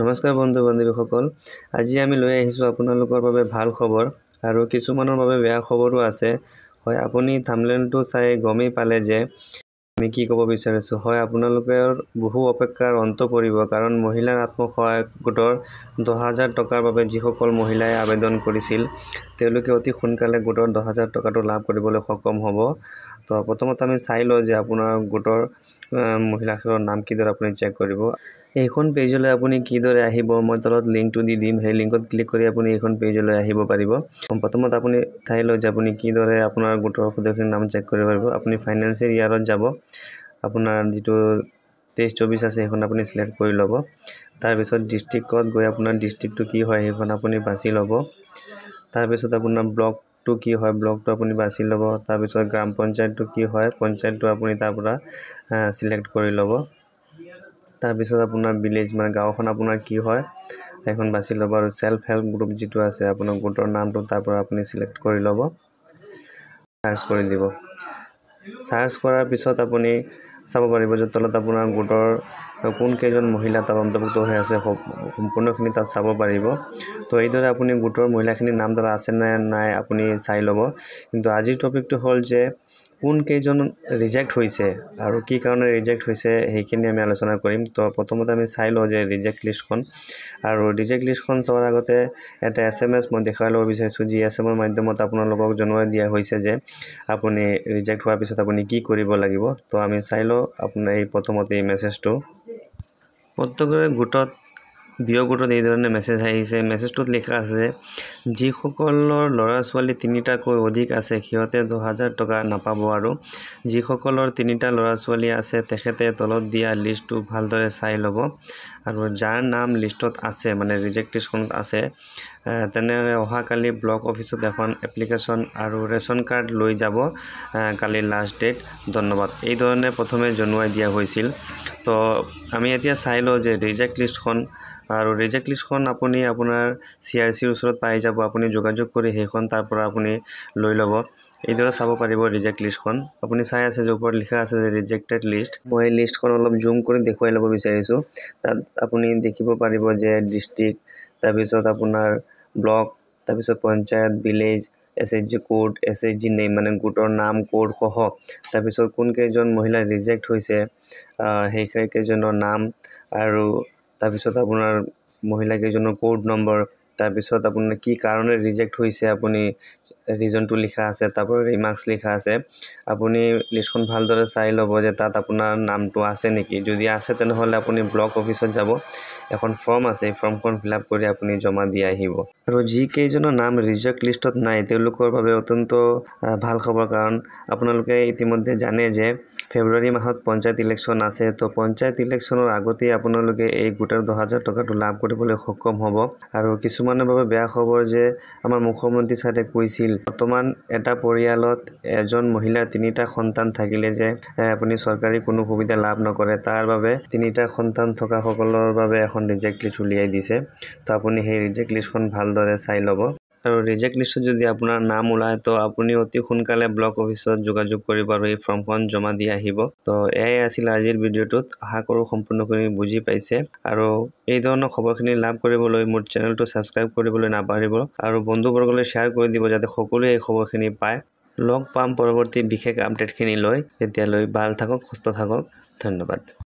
নমস্কাৰ বন্ধু বান্ধৱীসকল, আজি আমি লৈ আহিছোঁ আপোনালোকৰ বাবে ভাল খবৰ আৰু কিছুমানৰ বাবে বেয়া খবৰো আছে। হয়, আপুনি থাম্বনেইলটো চাই গমেই পালে যে আমি কি ক'ব বিচাৰিছোঁ। হয়, আপোনালোকৰ বহু অপেক্ষাৰ অন্ত পৰিব, কাৰণ মহিলাৰ আত্মসহায়ক গোটৰ 10,000 টকাৰ বাবে যিসকল মহিলাই আবেদন কৰিছিল, তেওঁলোকে অতি সোনকালে গোটৰ 10,000 টকাটো লাভ কৰিবলৈ সক্ষম হ'ব। তো প্ৰথমতে আমি চাই লওঁ যে আপোনাৰ গোটৰ মহিলাসকলৰ নাম কিদৰে আপুনি চেক কৰিব। এইখন পেজলৈ আপুনি কিদৰে আহিব, মই তলত লিংকটো দি দিম। সেই লিংকত ক্লিক কৰি আপুনি এইখন পেজলৈ আহিব পাৰিব। প্ৰথমত আপুনি চাই লওক যে আপুনি কিদৰে আপোনাৰ গোটৰ সদস্যৰ নাম চেক কৰিব পাৰিব। আপুনি ফাইনেন্সিয়েল ইয়াৰত যাব, আপোনাৰ যিটো 23-24 আছে সেইখন আপুনি চিলেক্ট কৰি ল'ব। তাৰপিছত ডিষ্ট্ৰিক্টত গৈ আপোনাৰ ডিষ্ট্ৰিক্টটো কি হয় সেইখন আপুনি বাছি ল'ব। তাৰপিছত আপোনাৰ ব্লকটো কি হয়, ব্লকটো আপুনি বাছি ল'ব। তাৰপিছত গ্ৰাম পঞ্চায়তটো কি হয়, পঞ্চায়তটো আপুনি তাৰ পৰা চিলেক্ট কৰি ল'ব। তাৰপিছত আপোনাৰ ভিলেজ মানে গাঁওখন আপোনাৰ কি হয় সেইখন বাছি ল'ব। আৰু চেল্ফ হেল্প গ্ৰুপ যিটো আছে আপোনাৰ গোটৰ নামটো তাৰ পৰা আপুনি চিলেক্ট কৰি ল'ব, চাৰ্চ কৰি দিব। চাৰ্চ কৰাৰ পিছত আপুনি চাব পাৰিব যে তলত আপোনাৰ গোটৰ কোন কেইজন মহিলা তাত অন্তৰ্ভুক্ত হৈ আছে, সম্পূৰ্ণখিনি তাত চাব পাৰিব। তো এইদৰে আপুনি গোটৰ মহিলাখিনিৰ নাম তাত আছে নে নাই আপুনি চাই ল'ব। কিন্তু আজিৰ টপিকটো হ'ল যে কোন কেইজন ৰিজেক্ট হৈছে আৰু কি কাৰণে ৰিজেক্ট হৈছে সেইখিনি আমি আলোচনা কৰিম। তো প্ৰথমতে আমি চাই লওঁ যে ৰিজেক্ট লিষ্টখন। আৰু ৰিজেক্ট লিষ্টখন চোৱাৰ আগতে এটা SMS মই দেখুৱাই ল'ব বিচাৰিছোঁ, যি SMS মাধ্যমত আপোনালোকক জনোৱাই দিয়া হৈছে যে আপুনি ৰিজেক্ট হোৱাৰ পিছত আপুনি কি কৰিব লাগিব। তো আমি চাই লওঁ আপোনাৰ এই প্ৰথমতে এই মেছেজটো। প্ৰত্যেকৰে গোটত বিয় গোটত এই ধৰণে মেছেজ আহিছে। মেছেজটোত লিখা আছে, যিসকলৰ ল'ৰা ছোৱালী 3টাকৈ অধিক আছে সিহঁতে 10,000 টকা নাপাব, আৰু যিসকলৰ 3টা ল'ৰা ছোৱালী আছে তেখেতে তলত দিয়া লিষ্টটো ভালদৰে চাই ল'ব, আৰু যাৰ নাম লিষ্টত আছে মানে ৰিজেক্ট লিষ্টখনত আছে তেনেহ'লে অহাকালি ব্লক অফিচত এখন এপ্লিকেশ্যন আৰু ৰেচন কাৰ্ড লৈ যাব, কালি লাষ্ট ডেট, ধন্যবাদ। এই ধৰণে প্ৰথমে জনোৱাই দিয়া হৈছিল। তো আমি এতিয়া চাই লওঁ যে ৰিজেক্ট লিষ্টখন। আৰু ৰিজেক্ট লিষ্টখন আপুনি আপোনাৰ CRCৰ ওচৰত পাই যাব, আপুনি যোগাযোগ কৰি সেইখন তাৰ পৰা আপুনি লৈ ল'ব। এইদৰে চাব পাৰিব ৰিজেক্ট লিষ্টখন। আপুনি চাই আছে যে ওপৰত লিখা আছে যে ৰিজেক্টেড লিষ্ট। মই এই লিষ্টখন অলপ জুম কৰি দেখুৱাই ল'ব বিচাৰিছোঁ। তাত আপুনি দেখিব পাৰিব যে ডিষ্ট্ৰিক্ট, তাৰপিছত আপোনাৰ ব্লক, তাৰপিছত panchayat, village, SHG code, SHG name মানে গোটৰ নাম, কোড সহ, তাৰপিছত কোনকেইজন মহিলা ৰিজেক্ট হৈছে সেইকেইজনৰ নাম, আৰু তাৰপিছত আপোনাৰ মহিলাকেইজনৰ কোড নম্বৰ, তাৰপিছত আপোনাৰ কি কাৰণে ৰিজেক্ট হৈছে আপুনি ৰিজনটো লিখা আছে, তাৰপৰা ৰিমাৰ্কছ লিখা আছে। আপুনি লিষ্টখন ভালদৰে চাই ল'ব যে তাত আপোনাৰ নামটো আছে নেকি। যদি আছে তেনেহ'লে আপুনি ব্লক অফিচত যাব, এখন ফৰ্ম আছে, এই ফৰ্মখন ফিল আপ কৰি আপুনি জমা দি আহিব। আৰু যিকেইজনৰ নাম ৰিজেক্ট লিষ্টত নাই তেওঁলোকৰ বাবে অত্যন্ত ভাল খবৰ, কাৰণ আপোনালোকে ইতিমধ্যে জানে যে ফেব্ৰুৱাৰী মাহত পঞ্চায়ত ইলেকশ্যন আছে। তো পঞ্চায়ত ইলেকশ্যনৰ আগতেই আপোনালোকে এই গোটৰ 10,000 টকাটো লাভ কৰিবলৈ সক্ষম হ'ব। আৰু কিছুমানৰ বাবে বেয়া খবৰ যে আমাৰ মুখ্যমন্ত্ৰী ছাৰে কৈছিল বৰ্তমান এটা পৰিয়ালত এজন মহিলাৰ 3টা সন্তান থাকিলে যে আপুনি চৰকাৰী কোনো সুবিধা লাভ নকৰে, তাৰ বাবে 3টা সন্তান থকাসকলৰ বাবে এখন ৰিজেক্ট লিষ্ট উলিয়াই দিছে। তো আপুনি সেই ৰিজেক্ট লিষ্টখন ভালদৰে চাই ল'ব। আৰু ৰিজেক্ট লিষ্টত যদি আপোনাৰ নাম ওলায় তো আপুনি অতি সোনকালে ব্লক অফিচত যোগাযোগ কৰিব আৰু এই ফৰ্মখন জমা দি আহিব। তো এয়াই আছিল আজিৰ ভিডিঅ'টোত। আশা কৰোঁ সম্পূৰ্ণখিনি বুজি পাইছে। আৰু এই ধৰণৰ খবৰখিনি লাভ কৰিবলৈ মোৰ চেনেলটো ছাবস্ক্ৰাইব কৰিবলৈ নাপাহৰিব, আৰু বন্ধুবৰ্গলৈ শ্বেয়াৰ কৰি দিব যাতে সকলোৱে এই খবৰখিনি পায়। লগ পাম পৰৱৰ্তী বিশেষ আপডেটখিনি লৈ। তেতিয়ালৈ ভাল থাকক, সুস্থ থাকক, ধন্যবাদ।